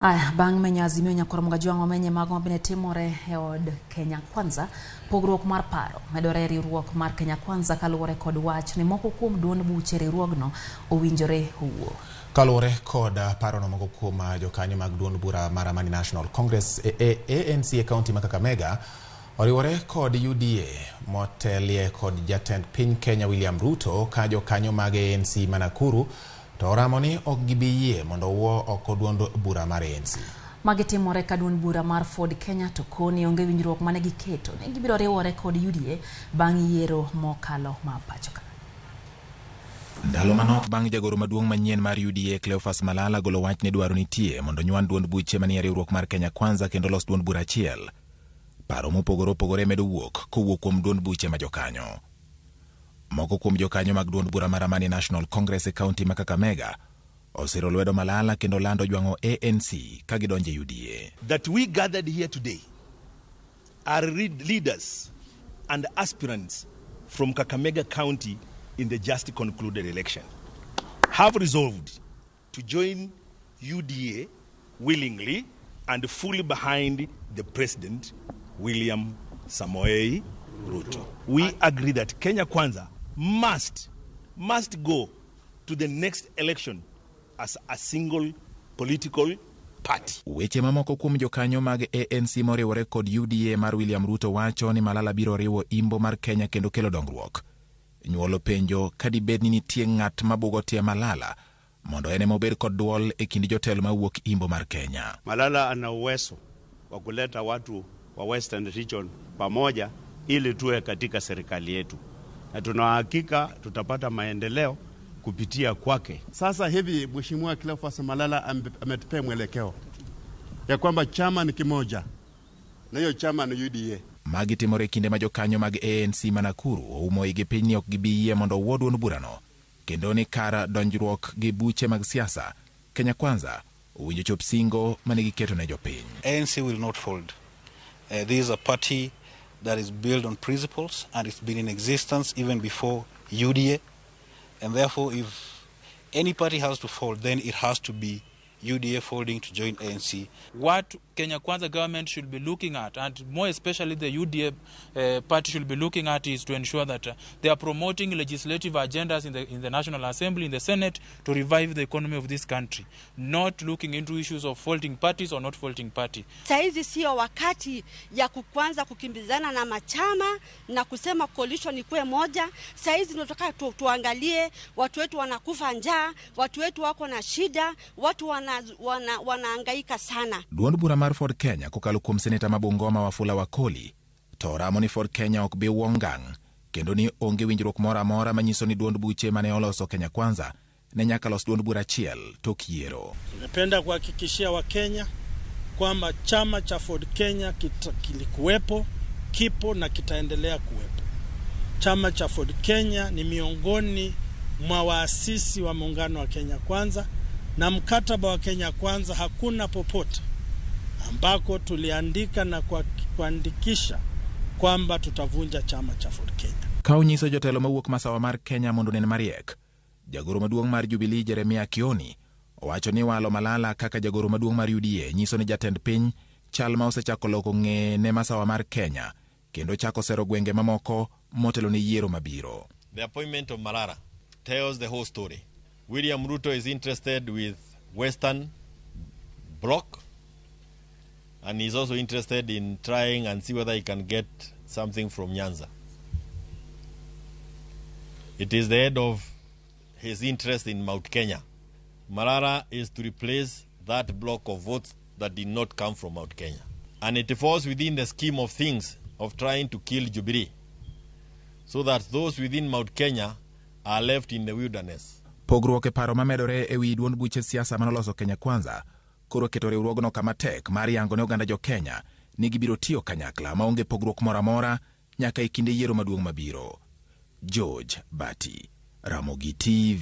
Aya, bang' menyo Azimio Nyakwar Mugajwang' wamenye mago mabende timore e od Kenya Kwanza, pogruok mar paro medore e riwruok mar Kenya Kwanza kaluwore kod wach ni moko kuom duond buche riwruogno owinjore owuo. Kaluwore kod parono, moko kuom jokanyo mag duond bura mar Amani National Congress ANC e kaunti ma Kakamega oriwore kod UDA motelie kod jatend piny Kenya William Ruto, ka jokanyo mag ANC ma Nakuru to oramo ni ok gibi yie mondo owuo oko duond bura mar ANC. Magi timore ka duond bura mar Ford Kenya to koni onge winjruok mane giketo ni gibiro riwore kod UDA bang' yiero mokalo ma pacho ka. Ndalo manok bang' jagoro maduong' manyien mar UDA Cleophas Malala golo wach ni dwaro nitie mondo nywan duond buche manie riwruok mar Kenya Kwanza kendo los duond bura achiel. Paro mopogore opogore medo wuok kowuok kuom duond buche ma jokanyo. Moko kuom jokanyo mag duond bura mar Amani National Congress e kaunti ma Kakamega osiro lwedo Malala kendo lando jwang'o ANC ka gidonjo e UDA. That we gathered here today are leaders and aspirants from Kakamega County in the just concluded election have resolved to join UDA willingly and fully behind the President William Samoei Ruto. We agree that Kenya Kwanza must go to the next election as a single political party. Weche mamoko kuom jokanyo mag ANC moriwore kod UDA mar William Ruto wacho ni Malala biro riwo imbo mar Kenya kendo kelo dongruok. Nyuolo penjo ka dibed ni nitie ng'at mabugo tie Malala mondo en ema obed kod duol e kind jotelo mawuok imbo mar Kenya. Malala ana uwezo wa kuleta watu wa Western Region pamoja ili tuwe katika serikali yetu, na tuna hakika tutapata maendeleo kupitia kwake. Sasa hivi Mheshimiwa Cleophas Malala ametupea mwelekeo ya kwamba chama ni kimoja na hiyo chama ni UDA. Magi timore e kinde ma jokanyo mag ANC ma Nakuru oumo igi piny ni ok gibi yie mondo owuo duond burano kendo ni kar donjruok gi buche mag siasa Kenya Kwanza owinjo chop singo mane giketo ne jopiny. ANC will not fold. This is a party that is built on principles and it's been in existence even before UDA. And therefore, if any party has to fold, then it has to be UDA folding to join ANC. What Kenya Kwanza government should be looking at, and more especially the UDA party should be looking at, is to ensure that they are promoting legislative agendas in the National Assembly, in the Senate, to revive the economy of this country, not looking into issues of folding parties or not folding party. Saizi sio wakati ya kwanza kukimbizana na machama na kusema coalition ikuwe moja. Saizi tunataka tuangalie watu wetu wanakufa njaa, watu wetu wako na shida, watu wanahangaika sana. Duond bura mar Ford Kenya kokalo kuom seneta ma Bungoma Wafula Wakoli to ramo ni Ford Kenya ok bi wuo ngang' kendo ni onge winjruok moro amora manyiso ni duond buche mane oloso Kenya Kwanza ne nyaka los duond bura achiel tok yiero. Nimependa kuhakikishia Wakenya kwamba chama cha Ford Kenya kilikuwepo, kipo na kitaendelea kuwepo. Chama cha Ford Kenya ni miongoni mwa waasisi wa muungano wa Kenya Kwanza, na mkataba wa Kenya Kwanza hakuna popote ambako tuliandika na kuandikisha kwamba tutavunja chama cha Ford Kenya. Ka onyiso jotelo mawuok masawa mar Kenya mondo onen mariek, jagoro maduong' mar Jubilee Jeremia Kioni owacho ni walo Malala kaka jagoro maduong' mar UDA nyiso ni jatend piny chal ma osechako loko ng'eye ne masawa mar Kenya kendo chako sero gwenge mamoko motelo ne yiero mabiro. The appointment of Malala tells the whole story. William Ruto is interested with Western Bloc, and he's also interested in trying and see whether he can get something from Nyanza. It is the head of his interest in Mount Kenya. Malala is to replace that block of votes that did not come from Mount Kenya. And it falls within the scheme of things of trying to kill Jubilee, so that those within Mount Kenya are left in the wilderness. Pogruok e paro mamedore e wi duond buche siasa manoloso Kenya Kwanza koro keto riwruogno kama tek mar yango ne oganda jo Kenya ni gibiro tiyo kanyakla maonge pogruok moro amora nyaka e kinde yiero maduong' mabiro. George Bati, Ramogi TV.